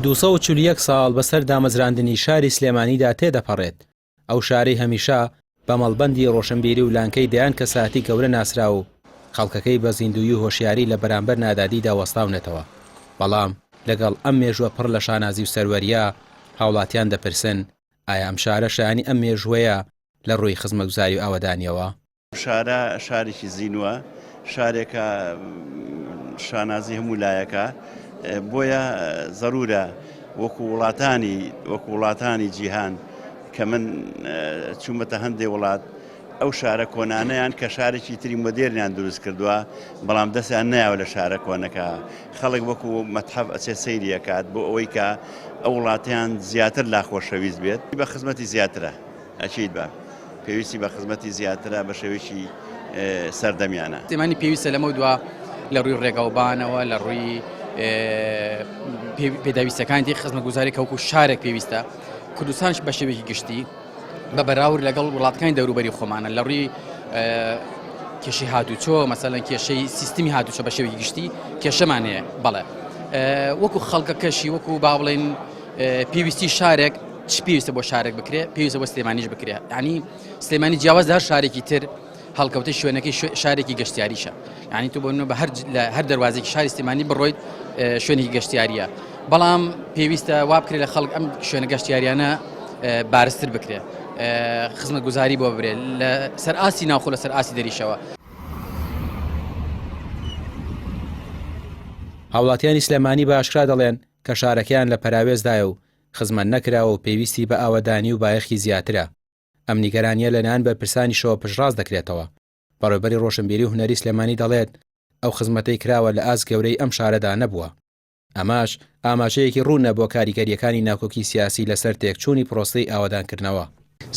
241 ساڵ بەسەر دامەزراندنی شاری سلێمانیدا تێدەپەڕێت، ئەو شارەی هەمیشە بە مەڵبەندی ڕۆشنبیری و لانکەی دەیان کەسایەتی گەورە ناسرا و خەڵکەکەی بە زیندوویی و هۆشیاری لە بەرامبەر نادادیدا وەستاونەتەوە. بەڵام لەگەڵ ئەم مێژووە پڕ لە شانازی و سەروەرییە، هاوڵاتیان دەپرسن، ئایا ئەم شارە شایانی ئەم مێژووەیە لە ڕووی خزمەتگوزاری و ئاوەدانییەوە؟ شارە شارێکی زینووە، شارێکە شانازی هەموو لایەکە، بۆیە زەرورە وەکو وڵاتانی وەکو وڵاتانی جیهان کە من چوومەتە هەندێ وڵات ئەو شارە کۆنانەیان کە شارێکی تری مۆدێرنیان دروست کردووە بەڵام دەستیان نایەوە لە شارە کۆنەکە خەڵک وەکو مەتحەف ئەچێ سەیری ئەکات بۆ ئەوەی کە ئەو وڵاتیان زیاتر لا خۆشەویست بێت بە خزمەتی زیاترە. ئەکید بە پێویستی بە خزمەتی زیاترە بە شێوەیەکی سەردەمیانە. سلێمانی پێویستە لەمەو دوا لە ڕووی ڕێگاوبانەوە لە ڕووی پێداویستەکانی دی خزمەتگوزاری کە وەکو شارێک پێویستە کوردستانش بە شێوەیەکی گشتی بە بەراورد لەگەڵ وڵاتەکانی دەوروبەری خۆمانە لە ڕووی کێشەی هاتوچۆ مەسەلەن کێشەی سیستمی هاتوچۆ بە شێوەیەکی گشتی کێشەمان هەیە بەڵێ وەکو خەڵکەکەشی وەکو با بڵێن پێویستی شارێک چ پێویستە بۆ شارێک بکرێ پێویستە بۆ سلێمانیش بکرێ ینی سلێمانی جیاواز هەر شارێکی تر هەڵکەوتەی شوێنەکەی شارێکی گەشتیاریشە ینی تو بۆ بە هەر هەر دەواازێکی شاری سلێمانی بڕۆیت شوێنێکی گەشتیاریە بەڵام پێویستە وا بکرێت لە خەڵک ئەم شوێنە گەشتیاریانە بارستر بکرێ خزمەت گوزاری بۆ برێ لە سەر ئاسی ناوخۆ لە سەر ئاسی دەریشەوە. هاوڵاتیانی سلێمانی بە ئاشکرا دەڵێن کە شارەکەیان لە پەراوێزدایە و خزمەت نەکراوە و پێویستی بە ئاوەدانی و بایەخی زیاترە. ئەم نیگەرانییە لەلایەن بەرپرسانیشەوە پشتڕاست دەکرێتەوە. بەڕێوبەری ڕۆشنبیری و هونەری سلێمانی دەڵێت، ئەو خزمەتەی کراوە لە ئاست گەورەی ئەم شارەدا نەبووە. ئەمەش ئاماژەیەکی ڕوونە بۆ کاریگەرییەکانی ناکۆکی سیاسی لەسەر تێکچوونی پرۆسەی ئاوەدانکردنەوە.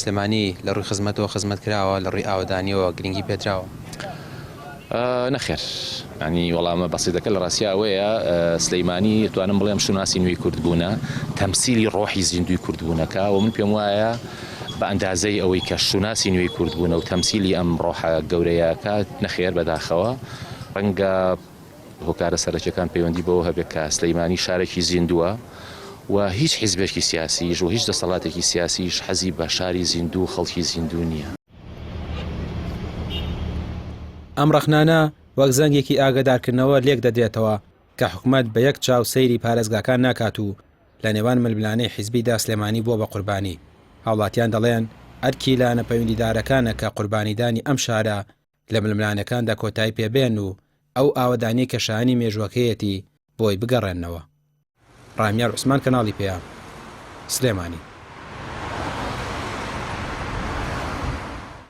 سلێمانی لە ڕووی خزمەتەوە خزمەت کراوە، لە ڕووی ئاوەدانییەوە گرنگی پێدراوە؟ نەخێر. یانی وەڵامە بەسیتەکە لە ڕاستیا ئەوەیە سلیمانی ئەتوانم بڵێم شوناسی نوێی کوردبوونە، تەمسیلی ڕۆحی زیندووی کوردبوونەکە و من پێم وایە بە ئەندازەی ئەوەی کە شوناسی نوێی کوردبوونە و تەمسیلی ئەم ڕۆحە گەورەیە ئەکات، نەخێر بەداخەوە ڕەنگە هۆکارە سەرەکیەکان پەیوەندی بەوە هەبێت کە سلیمانی شارێکی زیندووە و هیچ حیزبێکی سیاسیش و هیچ دەسەڵاتێکی سیاسیش حەزی بە شاری زیندوو و خەڵکی زیندوو نییە. ئەم ڕەخنانە وەک زەنگێکی ئاگەدارکردنەوە لێک دەدرێتەوە کە حکومەت بە یەک چاو سەیری پارێزگاکان ناکات و لە نێوان ململانێی حیزبیدا سلێمانی بووە بە قوربانی. هاوڵاتیان دەڵێن ئەرکی لایەنە پەیوەندیدارەکانە کە قوربانیدانی ئەم شارە لە ململانێکاندا کۆتایی پێبێن و ئەو ئاوەدانیەی کە شایەنی مێژووەکەیەتی بۆی بگەڕێننەوە. ڕامیار عوسمان کەناڵی پەیام، سلێمانی.